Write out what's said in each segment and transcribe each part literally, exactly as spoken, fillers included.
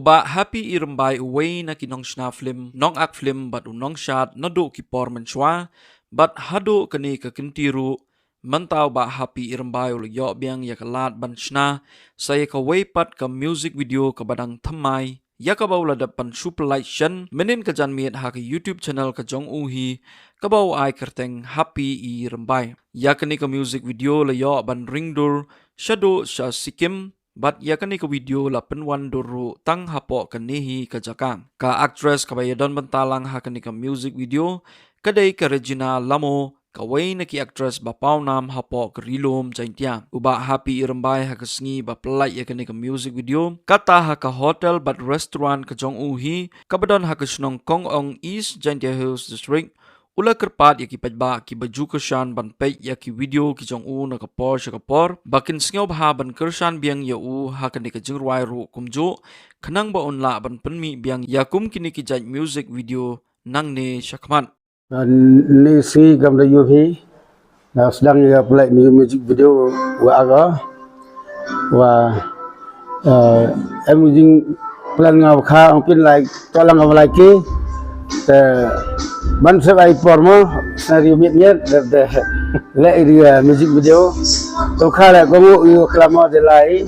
Bah Happy Irembai uwei na ki nongshna film, nongak film bad u nongshad naduh ki por mynshuwa bad haduh kane ka kynti ruh. Mynta u Bah Happy Irembai u la ïoh biang ïa ka lad ban shna sa ïa kawei pat ka music video kaba dang thymmai, ïa kaba u la dep ban shu pyllait shen mynnin ka janmiet ha ka YouTube channel ka jong u hi, kaba u ai kyrteng Happy Irembai. Ïa kane ka music video la ïoh ban ring dur shaduh sha Sikkim, bad ïa kane ka video la pynwan dur ruh tang hapoh kane hi ka jaka. Ka actress kaba ïadon bynta lang ha kane ka music video ka dei ka Regina Lamo, kawei na ki actress ba pawnam hapoh ka ri lum Jaintia. U Bah Happy Irembai ha ka sngi ba pyllait ïa kane ka music video, kata ha ka hotel bad restaurant ka jong u hi, kaba don ha ka shnong Kong Ong, East Jaintia Hills District, u la kyrpad ïa ki paidbah kiba ju kyrshan ban peit ïa ki video ki jong u na ka por sha ka por, ba kin sngewbha ban kyrshan biang ïa u ha kane ka jingrwai ruh kumjuh, khnang ba un lah ban pynmih biang ïa kum kine ki jait music video nangne shakhmat. Ni sngi kam da ïohi, da sdang ïa ka pyllait ni music video wa aga, wa, eh, em jing plan nga kha ong pynlait, to lang ka lai ki, te ban sep ai por mo, scenario miet miet, de, de, le iri, eh, music video, to kha le ko ngu ïa klamo de lai,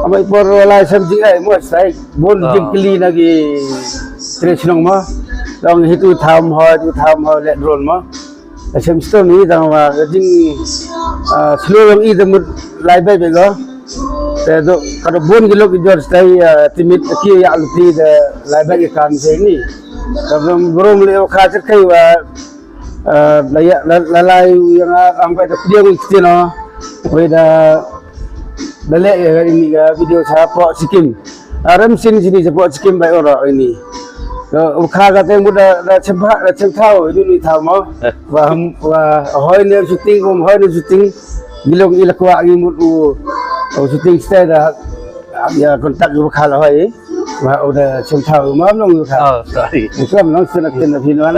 amai por lai sem jing ai mo sai, bun jing kli na ki tre shnong mo, long hitu tham ho, tu tham ho, le drone mo. Asem stom i tang wa ka jing, ah, slow long i da mut lai bai bai go. Te do ka do bun ki lok i jor stai, ah, timit ki ya luti da lai bai kan se ni. Ka brum brum le ka chir kai wa, ah, la ya la la lai yang ang bai da pdiang i tino. Wei da da le ya ini ga video sa po Sikkim. Aram sin sini sa po Sikkim bai ora ini. Ka u kha ka teng buda da chempha da chempha o ini ni tha mo. Wa wa hoi ne shooting, um hoi ne shooting. Bilong ila kwa ngi mut u, u shooting stay da ya contact u kha la hoi. Wa u da chempha u mam long u kha. Oh, sorry. Kam long sin akin phi no.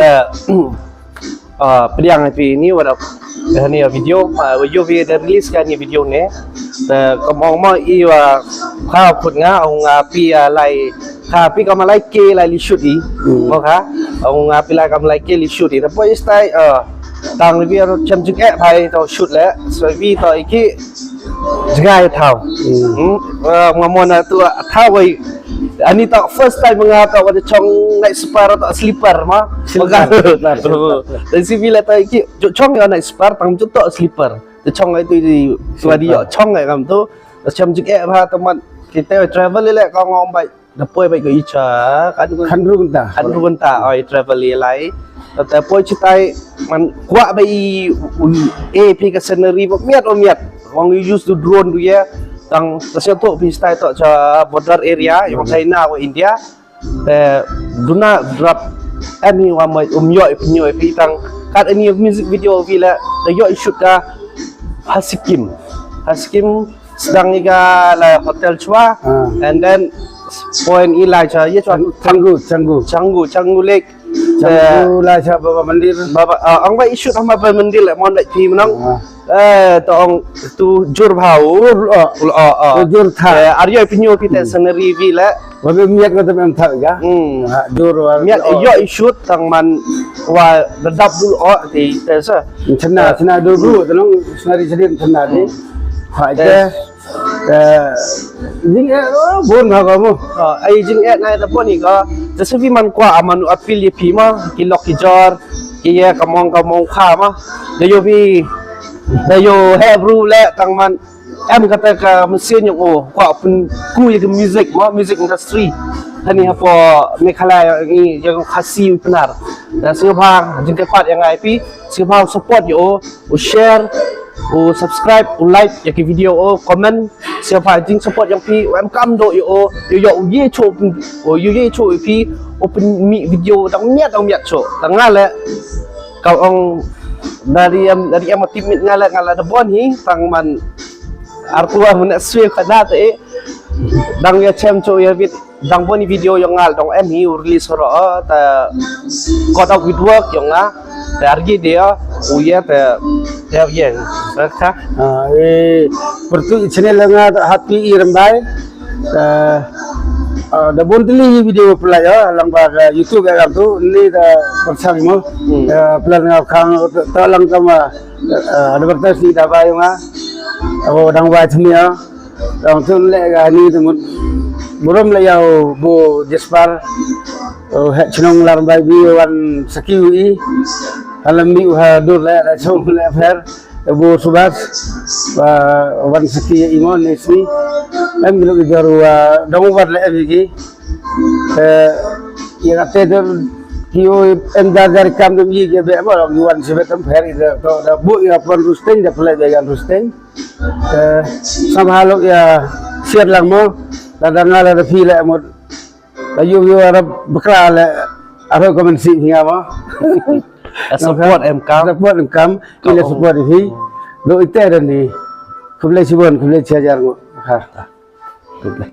Ah, pdiang ïa phi ni wa da, eh, ni video, ah, wa ïoh phi da release ka ni video ne. Te ka mong mo i wa kha khut nga, ong nga phi, ah, lai, kha phi ka ma lai ke lai li shoot i. Hmm. Mo kha, ong nga phi lai ka ma lai ke li shoot i. Te poi stai, ah, tang li bi ro chem jik eh phai to shoot le. So phi to i ki jngai thaw. Hmm. Hmm. Ah, nga mo na tu, ah, thaw wai. Ani tak first time nga tak wada chong night super tak sleeper ma. Sleeper, sleeper, sleeper. Dan si bila tak ki jo chong ya night super tang jo tak sleeper. Jo chong itu di wadi yo chong ya kam tu. Chom jik eh ba teman kita travel le ka ngom bai. Da poi bai ko icha kan kan rung ta. Kan rung ta oi travel le lai. Ta poi chitai man kwa bai e pi ka scenery ba miat o miat. Wang use tu drone tu ya. Tang ta siap tu pi stai tu cha border area yang China ko India. Te duna drap ani wa mai um yo ip nyo ip tang kat ani music video vi la da yo shoot ka ha Sikkim. Ha Sikkim sedang iga la hotel chua. Ah. And then point i la cha ye chua Changgu, Changgu. Changgu, Changgu Lake. Changgu la cha Baba Mandir. Baba, ah, ang ba i shoot ha Baba Mandir le mon da pi menang. Ah. Eh, to ong tu jur bhau. Ul, ul, ul, ul. Tu jur tha. Eh, ar yo pi nyo pi te scenery vi le. Wa bi miat ko te mem tha ga. Hmm. Ha, jur wa. Miat yo i shoot tang man wa da dap dul o ti te sa. Chena, chena dul bu, te nong scenery sedin chena di. Ha, te. Eh, jing eh, oh, bun ha ko mo. Oh, ai jing eh na da bun i ko. Te sa vi man kwa aman appeal ye pi ma, ki lok ki jor, ki ye ka mong ka mong kha ma. Da yo vi, da yo he bru le tang man. Em kata ka mesin yang o kwa pun ku ye ka music ma, music industry. Hani hapo Meghalaya ngi yang Khasi u Pnar. Da sngewbha jingkyrpad yang ai pi, sngewbha support yo, u share, u subscribe, u like ya ki video o, comment. Sngewbha jing support yang pi, u em kam do yo, yo yo u ye cho, u yo ye cho pi, u pynmih video dang miat dang miat cho. Tang nga le ka ong dari em dari em timit nga le nga le da bon hi tang man ar tuar mun swe khana te dang ya chem cho ya bit. Dang boni video yong nga dong em hi u release ro, eh, ta caught up with work yong nga. Ta argi dia u ye ta dia ye. Ka. Ah, eh, pertu channel nga ta Happy Irembai. Ta Ah, da bun tylli video pynlait ïa lang ba ka YouTube ïa kam tu ni da pyrshang mo. Hmm. Eh, plan nga khang to lang kama, eh, advertise ni da ba ïa nga. Oh, dang ba thmi ïa. Dang tu le ga ni tu mut. Burom le ïa bo Jespar. Oh, he chnong lar bai bi wan saki u i. Alam mi u ha dur le da chong le fer. Abu Subas, wa wan saki ïa i mo ne sni. Em gilo ki jaru wa dong wat le em ki. Eh, ïa kate de ki o em da dari kam dem yi ke be mo long wan sibet em pher ida to da bu ïa pon rusteng da play be gan rusteng. Eh, sama lo ïa siat lang mo. Da da ngala da phi le mo. Ba yu yu arab bakra le arab komen si hinga mo. Support em kam. Support em kam. Ila support hi. Do ite dan di. Khublei shibun, khublei shihajar ngo. Ha. Khublei.